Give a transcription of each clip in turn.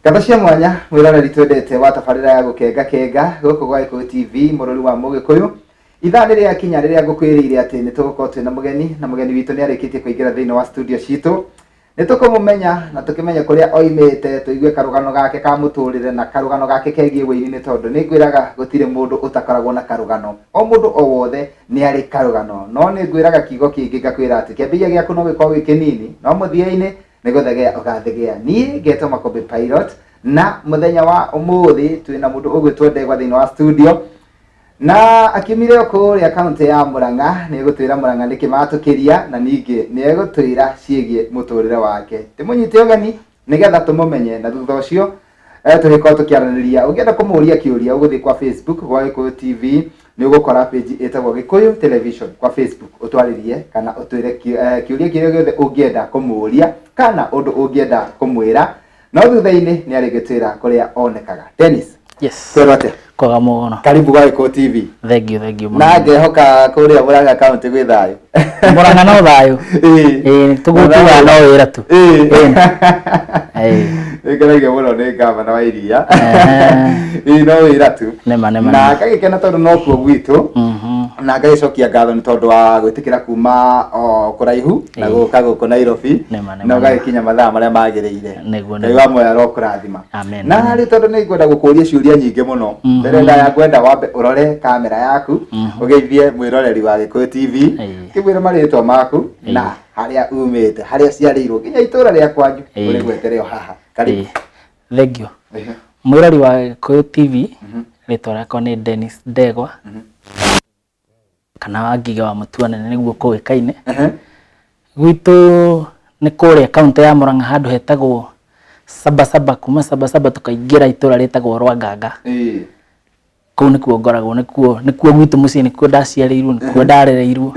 Ngatho cia mwanya mwĩroreri twendete wa tabarĩra ya gũkenga kenga gũkũ gwa Gĩkũyũ TV mũrũri wa Mũgĩkũyũ. Ithaa nĩ rĩakinya rĩrĩa ngũkwĩrĩire atĩ nĩ tũgũkorwo twĩna mũgeni na mũgeni witũ nĩ arĩkĩtie kũingĩra thĩinĩ wa studio citũ. Nĩ tũkũmũmenya na tũkĩmenye kũrĩa oimĩte, tũigue karũgano gake ka mũtũrĩre na karũgano gake kegiĩ ũini nĩ tondũ nĩ ngwĩraga gũtirĩ mũndũ ũtakoragwo na karũgano. O mũndũ o wothe nĩ arĩ karũgano. No nĩ ngwĩraga kiugo kĩngĩ ngakwĩra atĩ kĩambĩrĩria gĩaku no gĩkorwo gĩ kĩnini no mũthia-inĩ nĩ gũthegea ũgathegea. Niĩ ngetwo Makũmbĩ Pilot na mũthenya wa ũmũthĩ twĩna mũndũ ũgwĩtwo Ndegwa thĩinĩ wa studio na akiumire o kũrĩa kaunti ya Murang'a. Nĩ egũtwĩra Murang'a nĩkĩ matũkĩria na ningĩ nĩ egũtwĩra ciĩgiĩ mũtũrĩre wake. Tũmũnyite ũgeni nĩgetha tũmũmenye na thutha ũcio tũgĩkorwo tũkĩaranĩria. Ũngĩenda kũmũria kĩũria ũgũthiĩ kwa Facebook gwa Gĩkũyũ TV, nĩ ũgũkora page ĩtagwo Gĩkũyũ Television kwa Facebook, ũtwarĩrie kana ũtwĩre kĩũria kĩrĩa gĩothe ũngĩenda kũmũria kana ũndũ ũngĩenda kũmwĩra, no thutha-inĩ nĩ arĩgĩtwĩra kũrĩa onekaga. Dennis. Yes. Kwĩrwo atĩa? Kwega mũno. Karibu gwa Gĩkũyũ TV. Thank you, thank you mũno. Na ngehoka kũrĩa Murang'a kaunti gwĩ thayũ. Murang'a no thayũ. Ĩĩ, tũgũtuga no wĩra tu. Ĩĩ. Nĩngenagio mũno nĩ ngavana wa iria. Ehe. Ĩĩ, no wĩra tu. Nĩma, nĩma, Na nĩma. ngagĩkena tondũ nokuo gwitũ. Na ngagĩcokia ngatho nĩ tondũ wa gwĩtĩkĩra kuma o kũraihu na gũka gũkũ Nairobi Nĩma, nĩma, na nĩma. ũgagĩkinya mathaa marĩa magĩrĩire. Nĩguo, Ngai nĩguo. wa muoyo arokũrathima. Amen, Na amen. rĩu tondũ nĩ ngwenda gũkũria ciũria nyingĩ mũno, mbere ndaya ngwenda wambe ũrore kamera yaku, ũgeithie mwĩroreri wa Gĩkũyũ TV, kĩmwĩre marĩtwa maku na harĩa umĩte, harĩa ũciarĩirwo, nginya itũra rĩa kwanyu ũrĩgwetere o haha. Karibu. Thank you. Mwĩrori wa Gĩkũyũ TV, rĩtwa rĩakwa nĩ Dennis Ndegwa kana wa Ngige wa Mũtuanene nĩguo kũĩkaine. Gwitũ nĩ kũrĩa kaũntĩ ya Murang'a handũ hetagwo Sabasaba, kuma Sabasaba tũkaingĩra itũra rĩtagwo Rwanganga. Kũu nĩkuo ngoragwo, nĩkuo gwitũ mũciĩ, nĩkuo ndaciarĩirwo, nĩkuo ndarereirwo.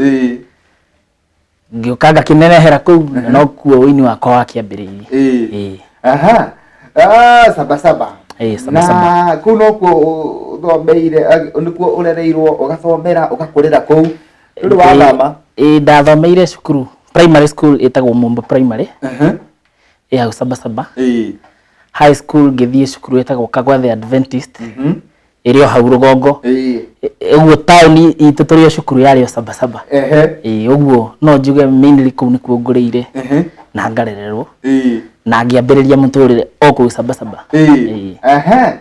Ngĩũka ngakĩnenehera kũu na nokuo ũini wakwa wakĩambĩrĩirie. Ĩĩ. Aha. Ah, Sabasaba. Ĩĩ, Sabasaba. Na kũu nokuo ũthomeire, nĩkuo ũrereirwo, ũgathomera, ũgakũrĩra kũu. Ndũrĩ wathama? Ĩĩ, ndathomeire cukuru primary school ĩtagwo Mumba Primary. Ĩ hau Sabasaba. High school ngĩthiĩ cukuru ĩtagwo Kagwathe Adventist. Ĩrĩ o hau rũgongo. Ũguo taũni itũ tũrĩ o cukuru yarĩ o Sabasaba. Ĩĩ, ũguo no njuge mainly kũu nĩkuo ngũrĩire na ngarererwo na ngĩambĩrĩria mũtũrĩre o kũu Sabasaba. Ĩĩ.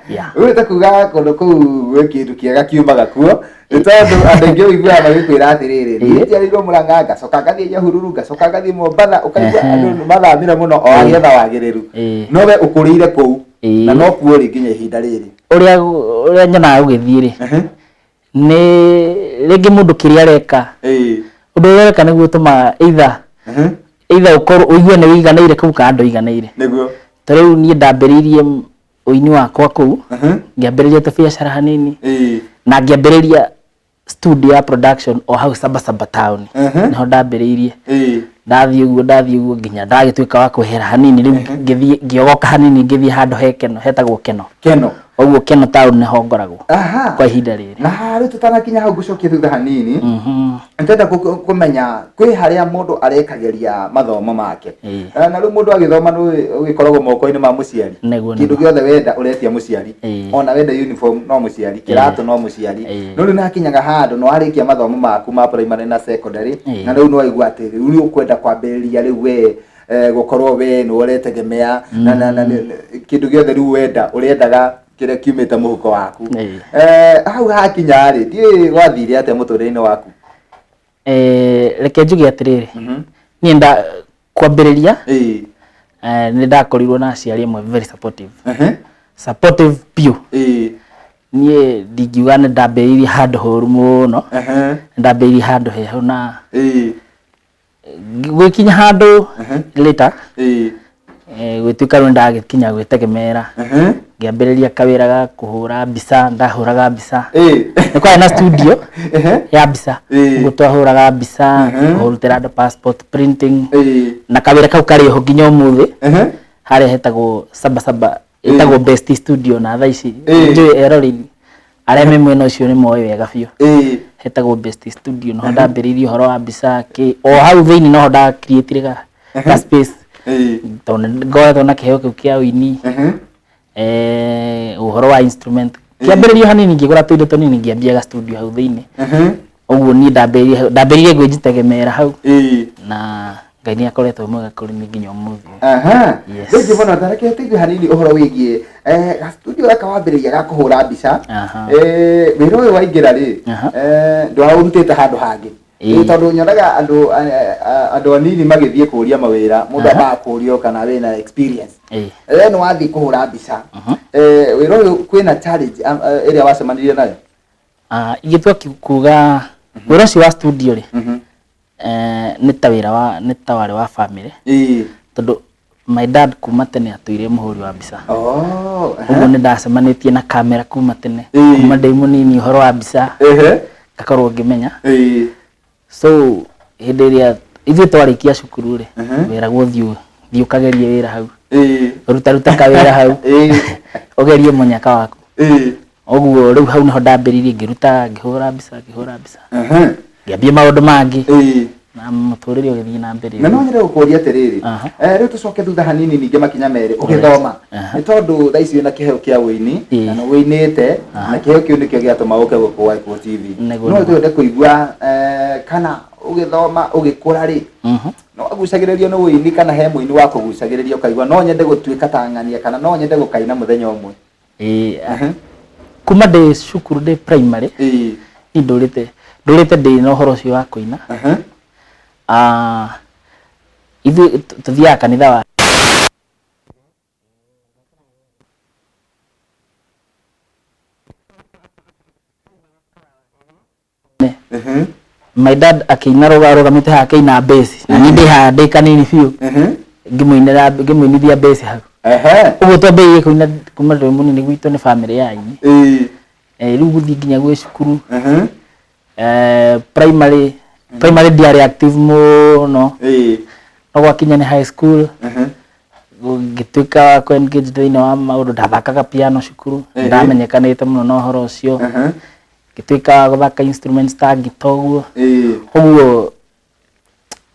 Yeah. Ũguo ta kuga kũndũ kũu gwĩ kĩndũ kĩega kiumaga kuo, nĩ tondũ andũ aingĩ ũiguaga magĩkwĩra atĩrĩrĩ, niĩ njiarĩirwo Mũrang'a, ngacoka ngathiĩ Nyahururu, ngacoka ngathiĩ Mombatha, ũkaigua andũ mathamire mũno o agĩetha wagĩrĩru. No we ũkũrĩire kũu na nokuo ũrĩ nginya ihinda rĩrĩ. Ũrĩa nyonaga gũgĩthiĩ rĩ, nĩ rĩngĩ mũndũ kĩrĩa areka, ũndũ ũrĩa ũreka nĩguo ũtũmaga either ũkorwo ũigue nĩ ũiganĩire kũu kana ndũiganĩire. Ta rĩu niĩ ndambĩrĩirie ũini wakwa kũu, ngĩambĩrĩria tũbiacara hanini na ngĩambĩrĩria studio ya production o hau Sabasaba town. Nĩho ndambĩrĩirie. Ndathiĩ ũguo, ndathiĩ ũguo nginya ndagĩtuĩka wa kwehera hanini, rĩu ngĩthiĩ ngĩogoka hanini ngĩthiĩ handũ he Keno, hetagwo Keno. Keno. Ũguo Keno town nĩho ngoragwo kwa ihinda rĩrĩ. Na rĩu tũtanakinya hau ngũcokie thutha hanini, nĩtwenda kũmenya kwĩ harĩa mũndũ arekagĩria mathomo make. Na rĩu mũndũ agĩthoma nĩ ũgĩkoragwo moko-inĩ ma mũciari. Kĩndũ gĩothe wenda ũretia mũciari. Ona wenda uniform no mũciari, kĩratũ no mũciari. No rĩu nĩhakinyaga handũ nĩ warĩkia mathomo maku ma primary na secondary, na rĩu nĩ waigua atĩ rĩu nĩ ũkwenda kwambĩrĩria rĩu we gũkorwo we nĩwe ũretegemea na kĩndũ gĩothe rĩu wenda ũrendaga kĩrĩa kiumĩte mũhuko waku. Hau hakinya rĩ, ndiũĩ gwathire atĩa mũtũrĩre-inĩ waku? Reke njuge atĩrĩrĩ, niĩ nda kwambĩrĩria nĩ ndakorirwo na aciari amwe very supportive. Supportive biũ. Niĩ ndingiuga nĩ ndambĩrĩirie handũ horu mũno. Nĩ ndambĩrĩirie handũ hehu na gwĩkinya handũ later, gwĩtuĩka rĩu nĩndagĩkinya gwĩtegemera. Ngĩambĩrĩria kawĩra ga kũhũra mbica, ndahũraga mbica. Nĩ kwarĩ na studio ya mbica. Ũguo twahũraga mbica, kũrutĩra andũ passport printing. Na kawĩra kau karĩ oho nginya ũmũthĩ. Harĩa hetagwo Sabasaba, ĩtagwo Best Studio na thaa ici njũĩ eroreri arĩa me mwena ũcio nĩ moĩ wega biũ. Hetagwo Best Studio, noho ndambĩrĩirie ũhoro wa mbica kĩ, o hau thĩinĩ noho nda create ga space. Tondũ nĩ ngoretwo na kĩheo kĩu kĩa ũini. Ũhoro wa instrument kĩambĩrĩrio hanini, ngĩgũra tũindo tũnini, ngĩambia ga studio hau thĩinĩ. Ũguo niĩ ndambĩrĩirie gwĩjitegemeera hau na Ngai nĩ akoretwo mwega kũrĩ niĩ nginya ũmũthĩ ũyũ. Yes. Thengiũ mũno. Tareke tũigue hanini ũhoro wĩgiĩ gastudio gaka wambĩrĩria ga kũhũra mbica. Wĩra ũyũ waingĩra rĩ, ndwaũrutĩte handũ hangĩ? Tondũ nyonaga andũ anini magĩthiĩ kũria mawĩra, mũndũ ambaga kũrio kana wĩna experience. We nĩ wathiĩ kũhũra mbica. Wĩra ũyũ kwĩna challenge ĩrĩa wacemanirie nayo? Ah, ingĩtua kuga wĩra ũcio wa studio rĩ, nĩ ta wĩra wa nĩ ta warĩ wa family, tondũ my dad kuma tene atũire mũhũri wa mbica. Ũguo nĩ ndacemanĩtie na kamera kuma tene, kuma ndĩ mũnini, ũhoro wa mbica ngakorwo ngĩmenya. So hĩndĩ ĩrĩa ithuĩ twarĩkia cukuru rĩ, wĩragwo thiĩ ũkagerie wĩra hau, ruta ruta kawĩra hau, ũgerie mũnyaka waku. Ũguo rĩu hau nĩho ndambĩrĩirie, ngĩruta, ngĩhũra mbica, ngĩhũra mbica, ngĩambia maũndũ mangĩ na mũtũrĩre ũgĩthiĩ na mbere. Na no nyende gũkũria atĩrĩrĩ, rĩu tũcoke thutha hanini ningĩ makinya merĩ ũgĩthoma, nĩ tondũ thaa ici wĩna kĩheo kĩa ũini na nĩ ũinĩte, na kĩheo kĩu nĩkĩo gĩatũma ũke gũkũ wa Gĩkũyũ TV. No twende kũigua kana ũgĩthoma, ũgĩkũra rĩ, no agucagĩrĩrio nĩ ũini, kana he mũini wa kũgucagĩrĩria ũkaigua no nyende gũtuĩka ta ng'ania, kana no nyende gũkaina mũthenya ũmwe? Ĩĩ, kuma ndĩ cukuru, ndĩ primary, niĩ ndũrĩte ndĩ na ũhoro ũcio wa kũina. Ah, ithuĩ tũthiaga kanitha wa my dad akĩina, rũgamĩte haha akĩina bass, na niĩ ndĩ haha ndĩ kanini biũ, ngĩmũinĩra, ngĩmũinithia bass hau. Ũguo twambĩrĩirie kũina kuma ndĩ mũnini. Gwitũ nĩ famĩlĩ ya aini. Rĩu gũthiĩ nginya gwĩ cukuru, primary ndiarĩ active mũno, no gwakinya nĩ high school ngĩtuĩka wa kũ engage thĩinĩ wa maũndũ. Ndathakaga piano cukuru, ndamenyekanĩte mũno na ũhoro ũcio, ngĩtuĩka wa gũthaka instruments ta ngita ũguo. Ũguo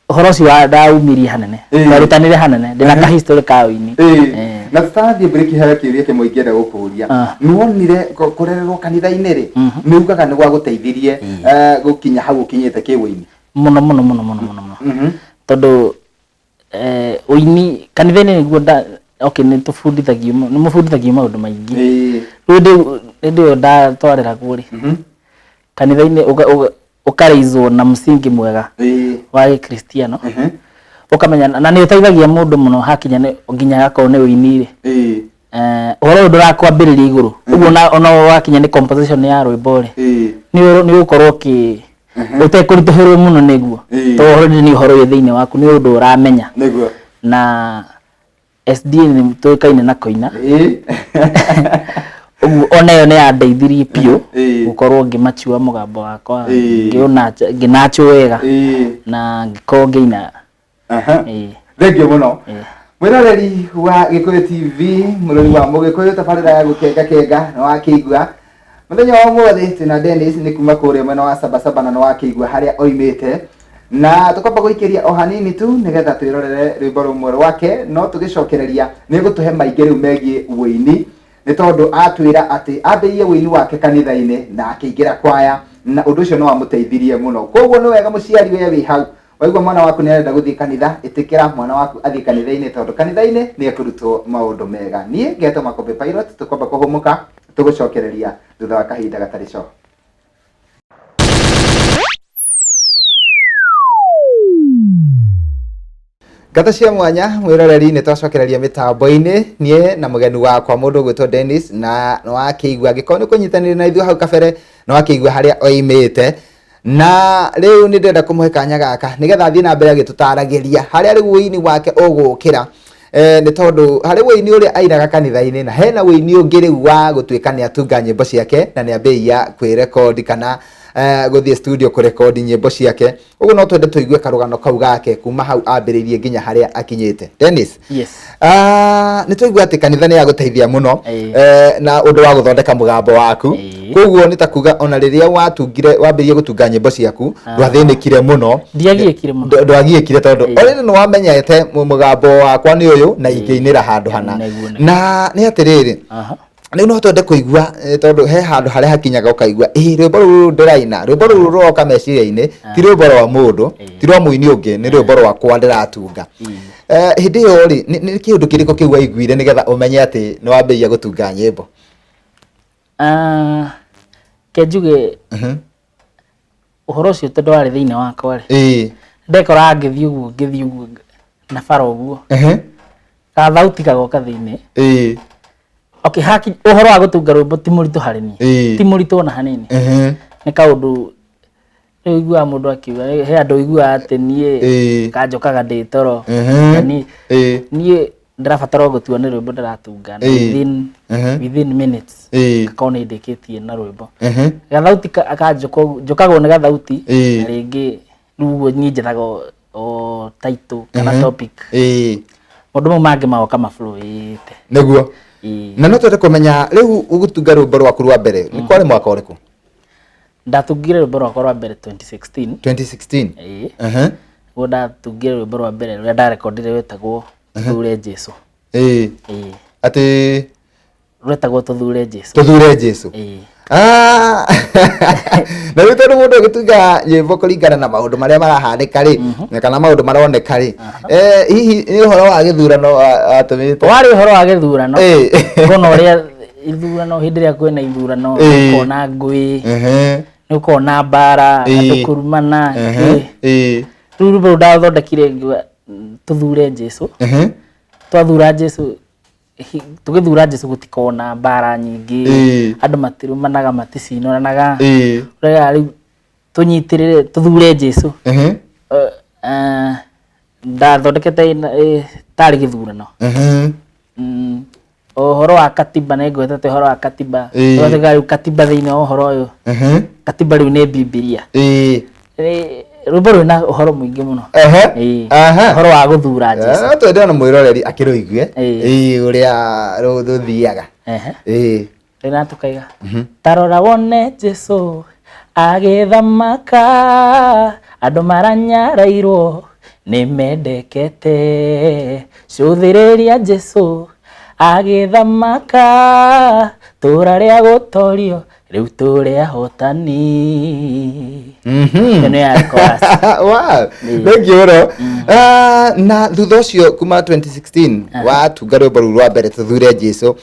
ũhoro ũcio ndaumirie hanene, ndarutanire hanene, ndĩna ka history ka ũini. Na tũtanathiĩ break, heo kĩũria kĩmwe ingĩenda gũkũria. Nĩ wonire kũrererwo kanitha-inĩ rĩ, nĩ ugaga nĩ gwagũteithirie gũkinya hau ũkinyĩte kĩũini? Mũno mũno mũno mũno mũno mũno, tondũ ũini kanitha-inĩ nĩguo nda okay, nĩ tũbundithagio, nĩ mũbundithagio maũndũ maingĩ. Rĩu hĩndĩ ĩyo ndatwarĩragwo rĩ kanitha-inĩ, ũkaraizwo na msingi mwega wa gĩkristiano, ũkamenya na nĩ ũteithagia mũndũ mũno hakinya nĩ nginya akorwo nĩ ũini rĩ, ũhoro ũyũ ndũrakwambĩrĩria igũrũ ũguo, ona wakinya nĩ composition ya rwĩmbo rĩ, nĩ ũgũkorwo ũkĩ ũtekũritũhĩrwo mũno nĩguo, tondũ already nĩ ũhoro wĩ thĩinĩ waku, nĩ ũndũ ũramenya. Na SDA nĩ tũĩkaine na kũina. Ũguo ona ĩyo nĩ yandeithirie biũ gũkorwo ngĩmachua mũgambo wakwa, ngĩnachwo wega na ngĩkorwo ngĩina. Thengiũ mũno. Mwĩroreri wa Gĩkũyũ TV, mũrori wa Mũgĩkũyũ, tabarĩra ya gũkenga kenga nĩ wakĩigua mũthenya wa ũmũthĩ twĩna Dennis, nĩ kuma kũrĩa mwena wa Sabasaba, na nĩ wakĩigua harĩa oimĩte, na tũkwamba gũikĩria o hanini tu nĩgetha twĩrorere rwĩmbo rũmwe rwake, no tũgĩcokereria nĩ gũtũhe maingĩ rĩu megiĩ ũini, nĩ tondũ atwĩra atĩ ambĩrĩirie ũini wake kanitha-inĩ na akĩingĩra kwaya, na ũndũ ũcio nĩ wamũteithirie mũno. Koguo nĩ wega mũciari we wĩ hau waigua mwana waku nĩ arenda gũthiĩ kanitha, ĩtĩkĩra mwana waku athiĩ kanitha-inĩ, tondũ kanitha-inĩ nĩ ekũrutwo maũndũ mega. Niĩ ngetwo Makũmbĩ Pilot. Tũkwamba kũhũmũka, tũgũcokereria thutha wa kahinda gatarĩ co. Ngatho cia mwanya mwĩroreri, nĩ twacokereria mĩtambo-inĩ niĩ na mũgeni wakwa, mũndũ ũgwĩtwo Dennis, na nĩ wakĩigua, angĩkorwo nĩ kũnyitanĩire na ithuĩ hau kabere, nĩ wakĩigua harĩa oimĩte, na rĩu nĩ ndĩrenda kũmũhe kanya gaka nĩgetha athiĩ na mbere agĩtũtaragĩria harĩa rĩu ũini wake ũgũkĩra, nĩ tondũ harĩ ũini ũrĩa ainaga kanitha-inĩ, na hena ũini ũngĩ rĩu wa gũtuĩka nĩ atunga nyĩmbo ciake na nĩ ambĩrĩria kwĩrekondi kana Gũthiĩ studio kũrekondi nyĩmbo ciake. Ũguo no twende tũigue karũgano kau gake kuma hau ambĩrĩirie nginya harĩa akinyĩte. Dennis. Yes. Ah, nĩ twaigua atĩ kanitha nĩ yagũteithia mũno na ũndũ wa gũthondeka mũgambo waku. Koguo nĩ ta kuga ona rĩrĩa watungire, wambĩrĩirie gũtunga nyĩmbo ciaku, ndwathĩnĩkire mũno. Ndiagiĩkire mũno. Ndwagiĩkire tondũ already nĩ wamenyete mũgambo wakwa nĩ ũyũ na ingĩinĩra handũ hana. Nĩguo, nĩguo. Na nĩ atĩrĩrĩ, rĩu no twende kũigua, tondũ he handũ harĩa hakinyaga ũkaigua ĩ rwĩmbo rũrũ ndĩraina, rwĩmbo rũrũ rũroka meciria-inĩ ti rwĩmbo rwa mũndũ, ti rwa mũini ũngĩ, nĩ rwĩmbo rwakwa ndĩratunga. Hĩndĩ ĩyo rĩ, nĩ kĩũndũ kĩrĩkũ kĩu waiguire nĩgetha ũmenye atĩ nĩ wambĩrĩria gũtunga nyĩmbo? Ah, ke njuge ũhoro ũcio tondũ warĩ thĩinĩ wakwa rĩ, ndekoraga ngĩthiĩ ũguo, ngĩthiĩ ũguo na bara ũguo, gathauti gagoka thĩinĩ. Okay, haki ũhoro wa gũtunga rwĩmbo ti mũritũ harĩ niĩ. Ti mũritũ ona hanini. Nĩ kaũndũ rĩu ũiguaga mũndũ akiuga, he andũ ũiguaga atĩ niĩ kanjũkaga ndĩ toro. Na niĩ niĩ ndĩrabatara o gũtua nĩ rwĩmbo ndĩratunga na within minutes ngakorwo nĩ ndĩkĩtie na rwĩmbo. Gathauti kanjũka ũguo, njũkagwo nĩ gathauti na rĩngĩ rĩu ũguo niĩ njethaga o title kana topic. Maũndũ mau mangĩ magoka maflowĩte. Nĩguo. Na no twende kũmenya rĩu ũgũtunga rwĩmbo rwaku rwa mbere nĩ kwarĩ mwaka ũrĩkũ? Ndatungire rwĩmbo rwakwa rwa mbere 2016. 2016. Ĩĩ. Nĩguo ndatungire rwĩmbo rwa mbere rũrĩa ndarekondire rwetagwo Tũthure Jesu. Ĩĩ. Atĩ rwetagwo Tũthure Jesu. Tũthure Jesu. Ĩĩ. Ah! Na rĩu tondũ mũndũ agĩtunga nyĩmbo kũringana na maũndũ marĩa marahanĩka rĩ, na kana maũndũ maroneka rĩ, hihi nĩ ũhoro wa gĩthurano watũmĩte? Warĩ ũhoro wa gĩthurano. Ngona ũrĩa ithurano, hĩndĩ ĩrĩa kwĩna ithurano, ũkona ngũĩ, nĩ ũkona mbara, andũ kũrumana. Rĩu rwĩmbo rũu ndathondekire ngiuga tũthure Jesu. Twathura Jesu, tũgĩthura Jesu gũtikoragwo na mbara nyingĩ, andũ matirumanaga, maticinũranaga. Ũrĩa rĩu tũnyitĩrĩre, tũthure Jesu. Ndathondekete tarĩ gĩthurano. Ũhoro wa katiba, nĩ ngwetete ũhoro wa katiba. Ũgatuĩka rĩu katiba thĩinĩ wa ũhoro ũyũ. Katiba rĩu nĩ Bibilia. Rwĩmbo rwĩna ũhoro mũingĩ mũno. Ũhoro wa gũthura Jesu. No twende ona mwĩroreri akĩrũigue. Ũrĩa rũthiaga. Rĩna tũkaiga. Ta rora wone Jesu agĩthamaka, andũ maranyarairwo nĩ mendekete. Cũthĩrĩria Jesu agĩthamaka, tũra rĩa gũtorio rĩu tũrĩ ahotani. Ĩno yarĩ chorus. Wow. Thank you mũno. Na thutha ũcio kuma 2016 watunga rwĩmbo rũu rwa mbere Tũthure Jesu,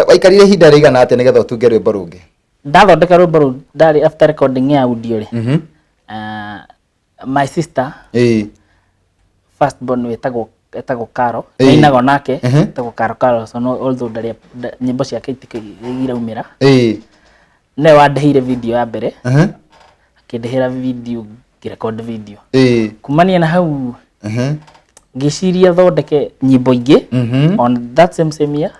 waikarire ihinda rĩigana atĩa nĩgetha ũtunge rwĩmbo rũngĩ? Ndathondeka rwĩmbo rũu ndarĩ after recording ya audio rĩ, my sister first born wetagwo Caro, nĩainaga onake, wetagwo Caro Carlos, although ndarĩ nyĩmbo ciake iraumĩra. Nĩwe wandĩhĩire video ya mbere, akĩndĩhĩra video, ngĩrecord video. Kumania na hau ngĩciria thondeke nyĩmbo ingĩ on that same year.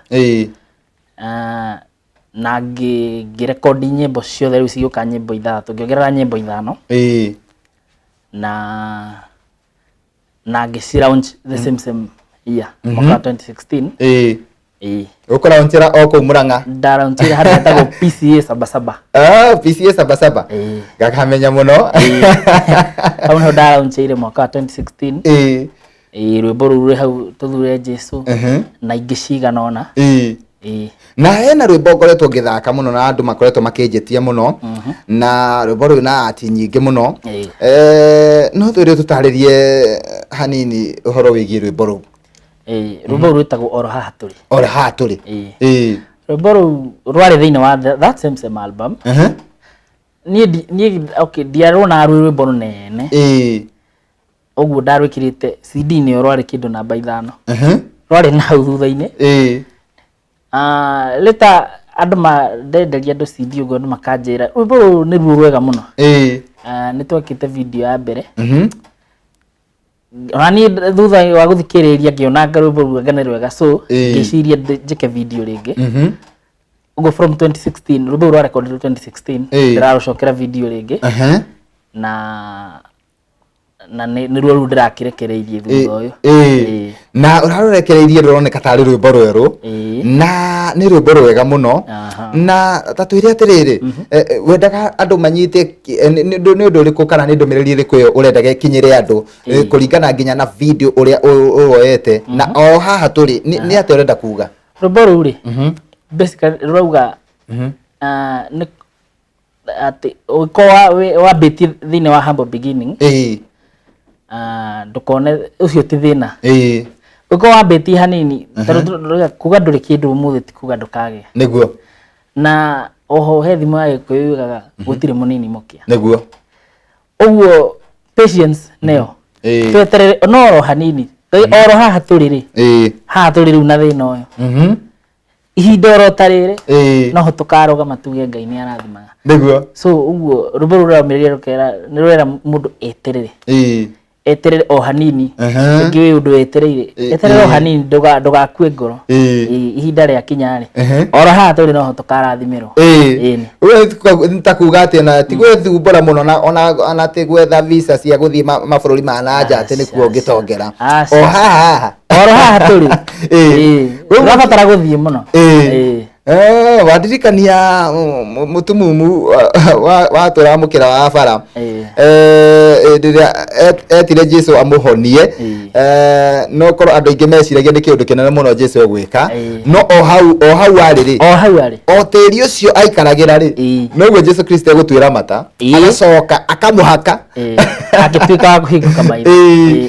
Na ngĩrekondi nyĩmbo ciothe, rĩu cigĩũka nyĩmbo ithathatũ, ngĩongerera nyĩmbo ithano. Na ngĩci launch the same year, mwaka wa 2016. Ũkũraunchĩra o kũu Murang'a? Ndaraunchĩire handũ hetagwo PCA Sabasaba. Ah, PCA Sabasaba. Ngakamenya mũno. Hau nĩho ndaraunchĩire mwaka wa 2016. Rwĩmbo rũu rwĩ hau Tũthure Jesu na ingĩ cigana ũna. Na hena rwĩmbo ngoretwo ngĩthaka mũno na andũ makoretwo makĩnjĩtia mũno, na rwĩmbo rũu na ati nyingĩ mũno. No twĩre tũtarĩrie hanini ũhoro wĩgiĩ rwĩmbo rũu. Rwĩmbo rũu rwĩtagwo Oro Haha Tũrĩ. Oro Haha Tũrĩ. Rwĩmbo rũu rwarĩ thĩinĩ wa that same album. Niĩ niĩ, okay, ndiaronaga rwĩ rwĩmbo rũnene. Ũguo ndarwĩkĩrĩte CD-inĩ ĩyo rwarĩ kĩndũ namba 5. Rwarĩ na hau thutha-inĩ. Later andũ ndenderia andũ CD ũguo andũ makanjĩra rwĩmbo rũrũ nĩ ruo rwega mũno. Nĩ twekĩte video ya mbere. Ona niĩ thutha wa gũthikĩrĩria ngĩona anga rwĩmbo rũu anga nĩ rwega, so ngĩciria njĩke video rĩngĩ. Ũguo from 2016 rwĩmbo rũu rwarekondirwo 2016. Ndĩrarũcokera video rĩngĩ. Na nĩruo rũu ndĩrakĩrekereirie thutha ũyũ. Na ũrarũrekereirie rũroneka tarĩ rwĩmbo rwerũ. Na nĩ rwĩmbo rwega mũno. Na ta twĩre atĩrĩrĩ, wendaga andũ manyite nĩ ũndũ ũrĩkũ kana nĩ ndũmĩrĩri ĩrĩkũ ĩyo ũrendaga ĩkinyĩre andũ, kũringana nginya na video ũrĩa ũwoete na o haha tũrĩ, nĩ atĩa ũrenda kuga? Rwĩmbo rũu rĩ, basically rũrauga nĩ atĩ ũngĩkorwo wambĩtie thĩinĩ wa humble beginning, ndũkone ũcio ti thĩna. Ũngĩkorwo wambĩtie hanini, tondũ kuga ndũrĩ kĩndũ ũmũthĩ ti kuga ndũkagĩa. Nĩguo. Na oho he thimo ya Gĩkũyũ yugaga gũtirĩ mũnini mũkĩa. Nĩguo. Ũguo patience nĩyo. Tweterere no oro hanini. Oro haha tũrĩ rĩ. Haha tũrĩ rĩu na thĩna ũyũ. Ihinda oro ta rĩrĩ noho tũkarũgama tuge Ngai nĩ arathimaga. Nĩguo. So ũguo rwĩmbo rũu rũraumĩrĩria rũkera nĩ rũrera mũndũ eterere. Eterere o hanini. Rĩngĩ wĩ ũndũ wetereire. Eterere o hanini ndũgakue ngoro. Ihinda rĩakinya rĩ. Oro haha tũrĩ noho tũkarathimĩrwo. Nĩ ta kuga atĩ ona ti gwĩthumbũra mũno na ona ti gwetha visa cia gũthiĩ mabũrũri ma na nja atĩ nĩkuo ũngĩtongera. O haha haha. Oro haha tũrĩ. Ũrabatara gũthiĩ mũno. Wandirikania mũtumumu watũraga mũkĩra wa bara. Rĩrĩa etire Jesu amũhonie, no korwo andũ aingĩ meciragia nĩ kĩũndũ kĩnene mũno Jesu egwĩka, no o hau arĩ rĩ, o hau arĩ, o tĩri ũcio aikaragĩra rĩ, noguo Jesu Kristo egũtuĩra mata, agacoka akamũhaka, agĩtuĩka wa kũhingũka maitho.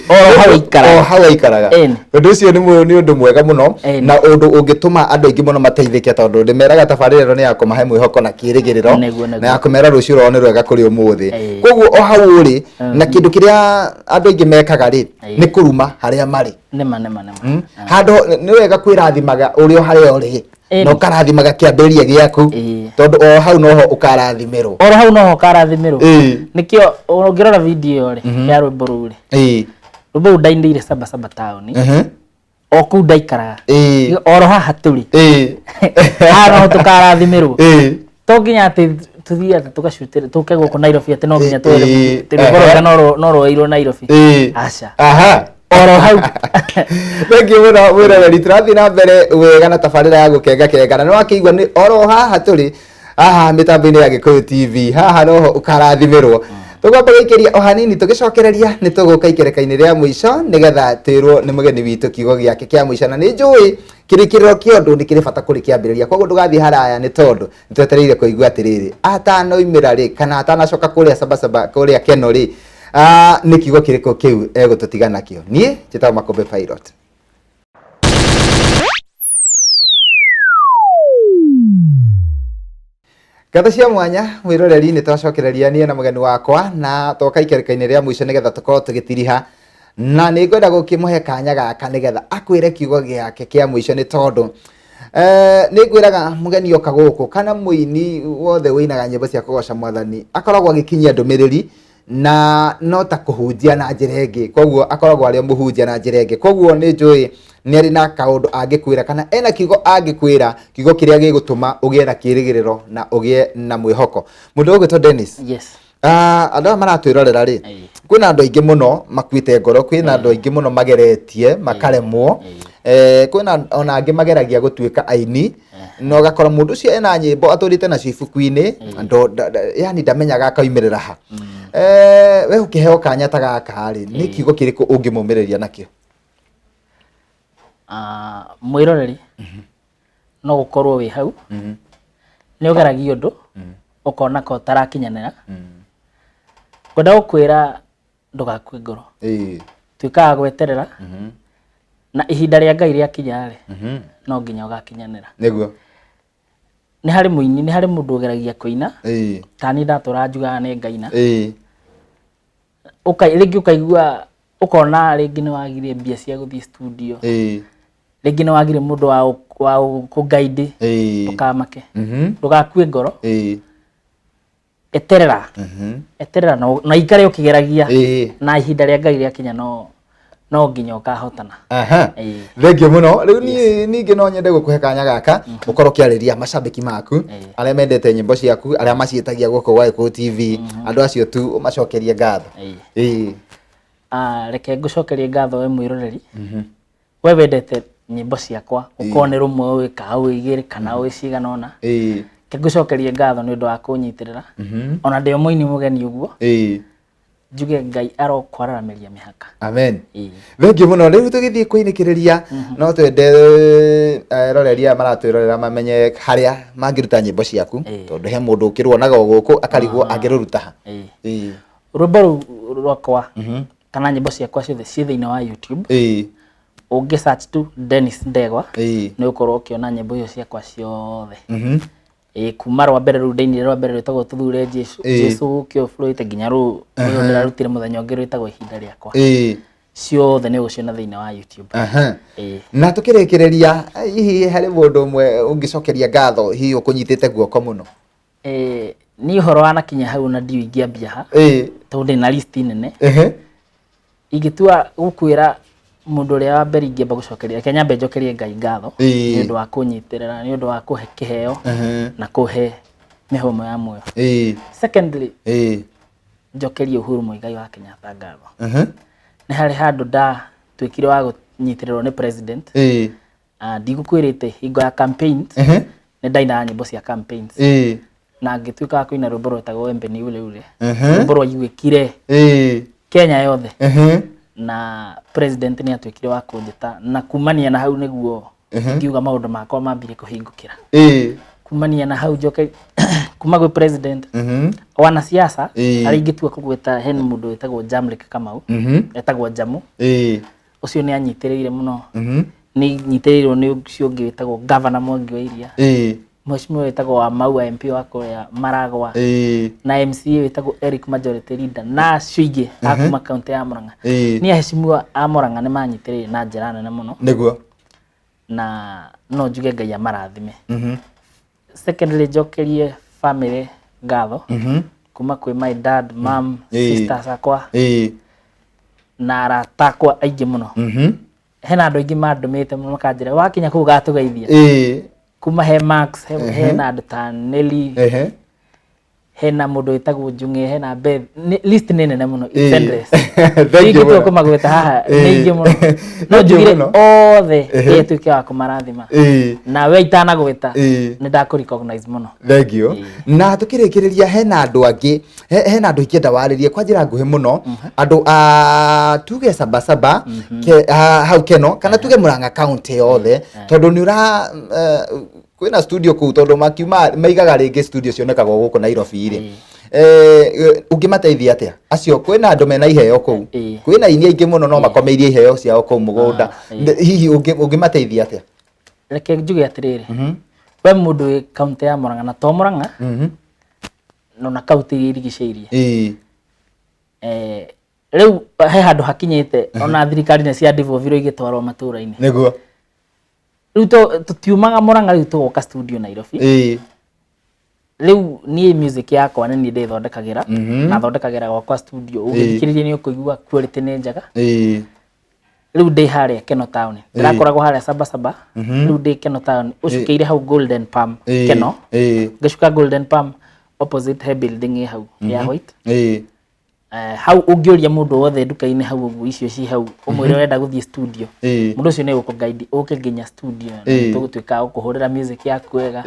O hau aikaraga. O hau aikaraga. Ũndũ ũcio nĩ ũndũ mwega mũno na ũndũ ũngĩtũma andũ aingĩ mũno mateithĩke, tondũ ndĩmeraga tabarĩra ĩno nĩ ya kũmahe mwĩhoko na kĩĩrĩgĩrĩro na ya kũmera rũciũ rwao nĩ rwega kũrĩ ũmũthĩ. Koguo o hau ũrĩ na kĩndũ kĩrĩa andũ aingĩ mekaga rĩ, nĩ kũruma harĩa marĩ. Nĩma, nĩma, nĩma. Handũ nĩ wega kwĩrathimaga ũrĩ o harĩa ũrĩ, na ũkarathimaga kĩambĩrĩria gĩaku, tondũ o hau noho ũkarathimĩrwo. O hau noho ũkarathimĩrwo. Nĩkĩo ũngĩrora video ĩyo rĩ, ya rwĩmbo rũu rĩ, rwĩmbo rũu ndainĩire Sabasaba taũni, o kũu ndaikaraga, oro haha tũrĩ, haha noho tũkarathimĩrwo. To nginya atĩ tũthiĩ atĩ tũgacutĩre tũke gũkũ Nairobi atĩ no nginya tũere rwĩmbo rwega no rwoeirwo Nairobi. Aca. Oro hau. Thank you mũno mwĩroreri, tũrathiĩ na mbere wega na tabarĩra ya gũkenga kenga, na nĩ wakĩigua nĩ oro haha tũrĩ haha mĩtambo-inĩ ya Gĩkũyũ TV, haha noho ũkarathimĩrwo. Tũkwamba gũikĩria o hanini, tũgĩcokereria nĩ tũgũka ikereka-inĩ rĩa mũico nĩgetha twĩrwo nĩ mũgeni witũ kiugo gĩake kĩa mũico, na nĩ njũĩ kĩrĩkĩrĩro kĩa ũndũ nĩ kĩrĩ bata kũrĩ kĩambĩrĩria, koguo ndũgathiĩ haraya nĩ tondũ nĩtwetereire kũigua atĩrĩrĩ, atanoimĩra rĩ kana atanacoka kũrĩa Sabasaba kũrĩa Keno rĩ, nĩ kiugo kĩrĩkũ kĩu egũtũtiga nakĩo. Niĩ njĩtagwo Makũmbĩ Pilot. Ngatho cia mwanya mwĩroreri, nĩ twacokereria niĩ na mũgeni wakwa na twoka ikereka-inĩ rĩa mũico nĩgetha tũkorwo tũgĩtiriha, na nĩ ngwenda gũkĩmũhe kanya gaka nĩgetha akwĩre kiugo gĩake kĩa mũico, nĩ tondũ nĩ ngwĩraga mũgeni oka gũkũ kana mũini wothe ũinaga nyĩmbo cia kũgoca mwathani akoragwo agĩkinyia ndũmĩrĩri na no ta kũhunjia na njĩra ĩngĩ, koguo akoragwo arĩ o mũhunjia na njĩra ĩngĩ, koguo nĩ njũĩ nĩ arĩ na kaũndũ angĩkwĩra kana ena kiugo angĩkwĩra, kiugo kĩrĩa gĩgũtũma ũgĩe na kĩĩrĩgĩrĩro na ũgĩe na mwĩhoko. Mũndũ ũgwĩtwo Dennis, andũ aya maratwĩrorera rĩ, kwĩna andũ aingĩ mũno makuĩte ngoro, kwĩna andũ aingĩ mũno mageretie makaremwo, kwĩna ona angĩ mageragia gũtuĩka aini, na ũgakora mũndũ ũcio ena nyĩmbo atũrĩte nacio ibuku-inĩ, yani ndamenyaga akaumĩrĩra ha. We ũkĩheo kanya ta gaka rĩ, nĩ kiugo kĩrĩkũ ũngĩmũmĩrĩria nakĩo? Mwĩroreri no gũkorwo wĩ hau, nĩ ũgeragia ũndũ ũkona ka ũtarakinyanĩra, ngwenda gũkwĩra ndũgakue ngoro, tuĩkaga gweterera na ihinda rĩa Ngai rĩakinya rĩ, no nginya ũgakinyanĩra. Nĩguo. Nĩ harĩ mũini, nĩ harĩ mũndũ ũgeragia kũina, ta niĩ ndatũra njugaga nĩ ngaina, rĩngĩ ũkaigua ũkona rĩngĩ nĩ wagire mbia cia gũthiĩ studio, rĩngĩ nĩ wagire mũndũ wa kũ-guide, ndũkamake, ndũgakue ngoro, eterera, eterera na ikare ũkĩgeragia, na ihinda rĩa Ngai rĩakinya no No nginya ũkahotana. Aha. Ĩĩ. Thengiũ mũno. Rĩu niĩ ningĩ no nyende gũkũhe kanya gaka ũkorwo ũkĩarĩria macambĩki maku arĩa mendete nyĩmbo ciaku, arĩa maciĩtagia gũkũ gwa Gĩkũyũ TV, andũ acio tu ũmacokerie ngatho. Ĩĩ. Ah, reke ngũcokerie ngatho we mwĩroreri, we wendete nyĩmbo ciakwa, ũkorwo nĩ rũmwe ũĩ kana ũĩ igĩrĩ kana ũĩ cigana ũna. Reke ngũcokerie ngatho nĩ ũndũ wa kũnyitĩrĩra, ona ndĩ o mũini mũgeni ũguo. Njuge Ngai arokwararameria mĩhaka. Amen. Ĩĩ. Thengiũ mũno. Rĩu tũgĩthiĩ kũinĩkĩrĩria, no twende eroreri aya maratwĩrorera mamenye harĩa mangĩruta nyĩmbo ciaku, tondũ he mũndũ ũkĩruonaga o gũkũ akarigwo angĩrũruta ha. Rwĩmbo rũu rwakwa kana nyĩmbo ciakwa ciothe ciĩ thĩinĩ wa YouTube. Ũngĩ search tu Dennis Ndegwa, nĩ ũkorwo ũkĩona nyĩmbo icio ciakwa ciothe. Ĩĩ, kuma rwa mbere rũu ndainire, rwa mbere rwĩtagwo Tũthure Jesu, Jesu ũkĩ ũrũĩte nginya rũu rũrũ ndĩrarutire mũthenya ũngĩ rwĩtagwo Ihinda Rĩakwa. Ciothe nĩ ũgũciona thĩinĩ wa YouTube. Ĩĩ. Na tũkĩrĩkĩrĩria, hihi harĩ mũndũ ũmwe ũngĩcokeria ngatho, hihi ũkũnyitĩte guoko mũno? Niĩ ũhoro wanakinya hau na ndiũĩ ingĩambia ha, tondũ ndĩna list nene. Ingĩtua gũkwĩra mũndũ ũrĩa wa mbere ingĩamba gũcokeria, reke nyambe njokerie Ngai ngatho nĩ ũndũ wa kũnyitĩrĩra, nĩ ũndũ wa kũhe kĩheo na kũhe mĩhũmũ ya muoyo. Secondly, njokerie Uhuru Muigai wa Kenyatta ngatho. Nĩ harĩ handũ ndatuĩkire wa kũnyitĩrĩrwo nĩ president. Ndigũkwĩrĩte hingo ya campaigns, nĩ ndainaga nyĩmbo cia campaigns. Na ngĩtuĩka wa kũina rwĩmbo rwetagwo Wembe ni Ule Ule. Rwĩmbo rwaiguĩkire Kenya yothe. Na president nĩ atuĩkire wa kũnjĩta, na kumania na hau nĩguo ngiuga maũndũ makwa mambire kũhingũkĩra. Kumania na hau njoke kuma gwĩ president, wanasiasa arĩa ingĩtua kũgweta, hena mũndũ wĩtagwo Jamlik Kamau, etagwo Jamu. Ũcio nĩ anyitĩrĩire mũno. Nĩ nyitĩrĩirwo nĩ ũcio ũngĩ wĩtagwo Governor Mwangi wa Iria, mheshimiwa wĩtagwo wa Maua MP wa kũrĩa Maragwa, na MCA wĩtagwo Eric Majority Leader, na acio ingĩ a kuma kaunti ya Murang'a. Nĩ aheshimiwa a Murang'a nĩ manyitĩrĩire na njĩra nene mũno. Na no njuge Ngai amarathime. Secondly, njokerie family ngatho kuma kwĩ my dad, mom, sisters akwa na arata akwa aingĩ mũno. Hena andũ aingĩ mandũmĩte mũno makanjĩra wakinya kũu gatũgeithia. Kuma he Max, hena andũ ta Nelly, hena mũndũ wĩtagwo Njung'e, hena Beth. List nĩ nene mũno, it's endless. Thank you Ingĩtua mũno. kũmagweta haha nĩ aingĩ mũno. No Thank you njugire mũno. othe Ngai atuĩke wa kũmarathima. Na we itanagweta, nĩ ndakũ recognize mũno. Thank you. Na tukĩrĩkĩrĩria, hena andũ angĩ, hena andũ ingĩenda warĩrie kwa njĩra nguhĩ mũno, andũ a tuge Sabasaba hau Keno, kana tuge Murang'a county yothe, tondũ nĩ ũra kwĩna studio kũu, tondũ makiuma maigaga rĩngĩ studio cionekaga o gũkũ Nairobi rĩ. Ũngĩmateithia atĩa acio? Kwĩna andũ mena iheo kũu, kwĩna aini aingĩ mũno no makomeirie iheo ciao kũu mũgũnda. Hihi ũngĩmateithia atĩa? Reke njuge atĩrĩrĩ, we mũndũ wĩ kaunti ya Murang'a, na to Murang'a, no na kaunti iria irigicĩirie, rĩu he handũ hakinyĩte ona thirikari nĩ cia devolve igĩtwarwo matũra-inĩ. Rĩu tũtiumaga Murang'a, rĩu tũgoka studio Nairobi. Rĩu niĩ music yakwa nĩ niĩ ndĩthondekagĩra, na thondekagĩra gwakwa studio. Ũngĩthikĩrĩria nĩ ũkũigua quality nĩ njega. Rĩu ndĩ harĩa Keno Town, ndĩrakoragwo harĩa Sabasaba, rĩu ndĩ Keno Town, ũcukĩire hau Golden Palm Keno. Ngĩcuka Golden Palm opposite, he building ĩ hau ya white. Hau ũngĩũria mũndũ wothe nduka-inĩ hau ũguo icio ci hau, ũmwĩre ũrenda gũthiĩ studio, mũndũ ũcio nĩ gũkũ-guide ũke nginya studio, na tũgũtuĩka a gũkũhũrĩra music yaku wega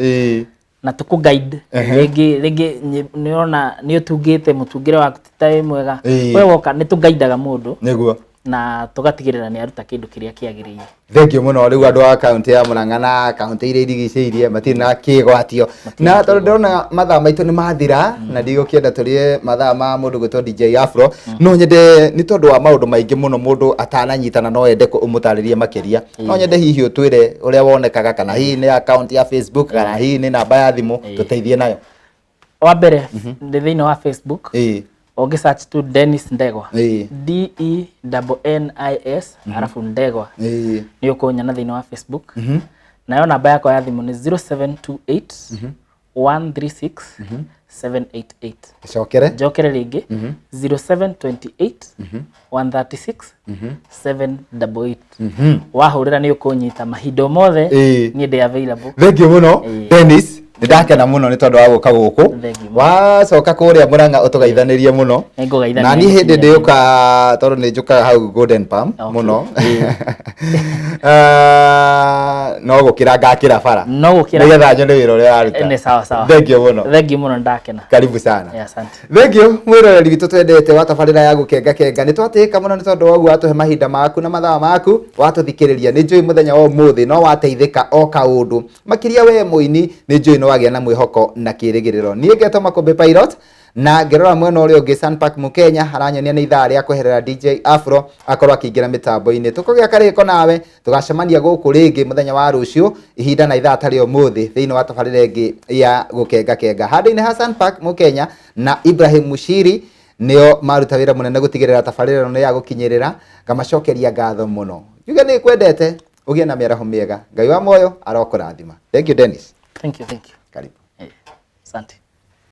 na tũkũ-guide. Rĩngĩ rĩngĩ nĩ ũrona nĩ ũtungĩte, mũtungĩre waku ti ta wĩ mwega, we woka nĩ tũgaidaga mũndũ na tũgatigĩrĩra nĩ aruta kĩndũ kĩrĩa kĩagĩrĩire. Thank you mũno. Rĩu andũ a kaunti ya Murang'a na kaunti iria irigicĩirie matirĩ na kĩgwatio, na tondũ ndĩrona mathaa maitũ nĩ mathira na ndigũkĩenda tũrĩe mathaa ma mũndũ gwĩtwo DJ Afro, no nyende, nĩ tondũ wa maũndũ maingĩ mũno mũndũ atananyitana, no ende ũmũtarĩrie makĩria. No nyende hihi ũtwĩre ũrĩa wonekaga, kana hihi nĩ account ya Facebook, kana hihi nĩ namba ya thimũ, tũteithie nayo. Wa mbere, ndĩ thĩinĩ wa Facebook. Ũngĩ search tu Dennis Ndegwa, D E N N I S arabu Ndegwa, nĩ ũkũnyona thĩinĩ wa Facebook. Nayo namba yakwa ya thimũ nĩ 0728. 136 788. Cokere. Njokere rĩngĩ, 0728 136 788. Wahũrĩra nĩ ũkũnyita mahinda o mothe. Niĩ ndĩ available. Thank you mũno. Dennis, nĩ ndakena mũno nĩ tondũ wa gũka gũkũ. Thank you mũno. Wacoka kũrĩa Mũrang'a ũtũgeithanĩrie mũno. Nĩngũgeithania. Na niĩ hĩndĩ nginya. ndĩũka, tondũ nĩ njũkaga hau Golden Palm mũno. Ah, no gũkĩra ngakĩra bara No gũkĩra. nĩgetha nyone wĩra ũrĩa ũraruta. Nĩ sawa sawa. Thank you mũno. Thank you mũno, ndakena. Karibu sana. Eh, asante. Thank you mwĩroreri witũ twendete wa tabarĩra ya gũkenga kenga. Nĩ twatĩĩka mũno nĩ tondũ wa ũguo watũhe mahinda maku na mathaa maku watũthikĩrĩria. Nĩ njũĩ mũthenya wa ũmũthĩ no wateithĩka o kaũndũ, makĩria we mũini. Nĩ njũĩ no wagĩa na mwĩhoko na kĩrĩgĩrĩro. Niĩ ngetwo Makũmbĩ Pilot, na ngĩrora mwena ũrĩa ũngĩ Sunpark Mũkenya aranyonia nĩ ithaa rĩa kweherera DJ Afro akorwo akĩingĩra mĩtambo-inĩ. Tũkũgĩa karĩko nawe tũgacemania gũkũ rĩngĩ mũthenya wa rũciũ, ihinda na ithaa tarĩ ũmũthĩ, thĩinĩ wa tabarĩra ĩngĩ ya gũkenga kenga. Handũ-inĩ ha Sunpark Mũkenya na Ibrahim Mushiri, nĩo maruta wĩra mũnene gũtigĩrĩra tabarĩra ĩno nĩ ya gũkinyĩrĩra, ngamacokeria ngatho mũno. Njuge nĩ kwendete, ũgĩe na mĩaraho mĩega. Ngai wa muoyo arokũrathima. Thank you, Dennis. Thank you, thank you. Karibu. Eh, asante.